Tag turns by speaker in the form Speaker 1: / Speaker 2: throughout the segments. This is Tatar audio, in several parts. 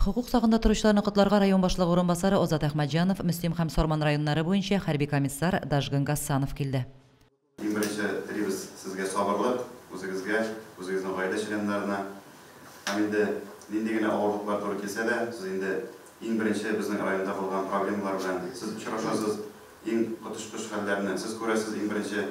Speaker 1: Хокук сагында торучыларны котларга район башлыгы урынбасары Азат Әхмәтҗанов, Мөслим һәм Сарман районнары буенча хәрби комиссар Дажгын Гассанов килде.
Speaker 2: Иң беренче телибез сезгә сабырлык, үзегезгә, үзегезнең гаилә членнарына. Һәм инде нинди генә авырлыклар туры килсә дә, сез инде иң беренче безнең районда булган проблемалар белән сез очрашасыз, иң коточкыч хәлләрне сез күрәсез иң беренче.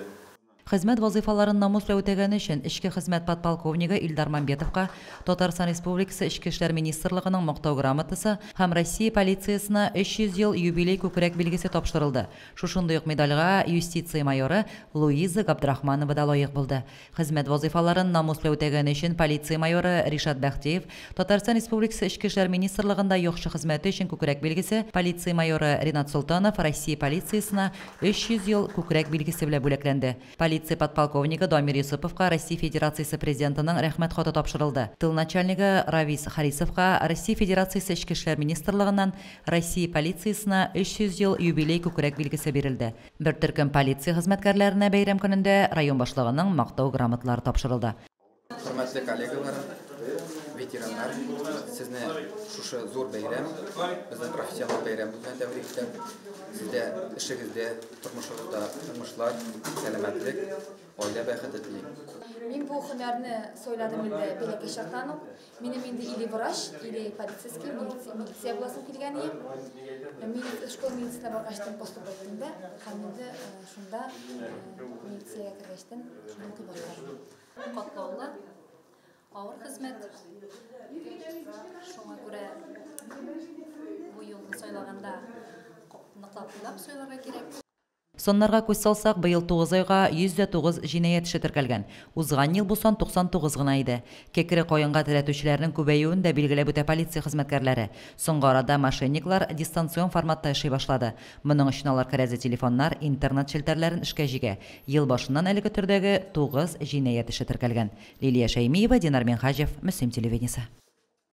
Speaker 1: Хезмәт вазыйфаларын намус белән үтәгәне өчен эчке хезмәт подполковнигы Илдар Мамбетовка Татарстан Республикасы Эчке эшләр министрлыгының Мактау грамотасы һәм Россия полициясенә 300 ел юбилей күкрәк билгесе тапшырылды. Шушындый ук медальгә юстиция майоры Луиза Габдрахманова да лаек булды. Хезмәт вазыйфаларын намус белән үтәгәне өчен полиция майоры Ришат Бәхтиев Татарстан Республикасы Эчке эшләр министрлыгында яхшы хезмәте өчен күкрәк билгесе, полиция майоры Ринат Солтанов Россия полициясенә 300 ел күкрәк билгесе белән бүләкләнде. Полиция подполковнигы Дамир Йосыповка Россия Федерациясе Президентының Рәхмәт хаты тапшырылды. Тыл начальнигы Равис Харисовка Россия Федерациясе Эчке эшләр министрлыгыннан Россия полициясенә 300 ел юбилей күкрәк билгесе бирелде. Бер төркем полиция хезмәткәрләренә бәйрәм көнендә район башлыгының Мактау грамоталары тапшырылды.
Speaker 3: Хөрмәтле коллегаларым, ветераннар, сезне шушы зур бәйрәм, безнең профессионал бәйрәм белән тәбрик итәм. Сездә эшегездә, тормышыгызда уңышлар, сәламәтлек, гаилә бәхете телим.
Speaker 4: Мин бу һөнәрне сайладым инде бәләкәй чактан ук. Минем инде или врач, или полицейский, милиция буласым килгән иде. Мин школа милициясенә баргачтан поступать иттем дә, һәм инде шунда милициягә кергәчтен шунда укый башладым.
Speaker 5: Катлаулы, авыр хезмәт. Шуңа күрә бу юлны сайлаганда ныклап уйлап сайларга кирәк.
Speaker 1: Саннарга күз салсак, быел 9 айга 109 җинаять эше теркәлгән. Узган ел бу сан 99 гына иде. Кәкре каенга терәтүчеләрнең күбәюен дә билгеләп үтә полиция хезмәткәрләре. Соңгы арада мошенниклар дистанцион форматта эшли башлады. Моның өчен алар кәрәзле телефоннар, интернет челтәрләрен эшкә җигә. Ел башыннан әлеге төрдәге 9 җинаять эше теркәлгән. Лилия Шәймиева, Динар Минһаҗев, Мөслим телевидениесе.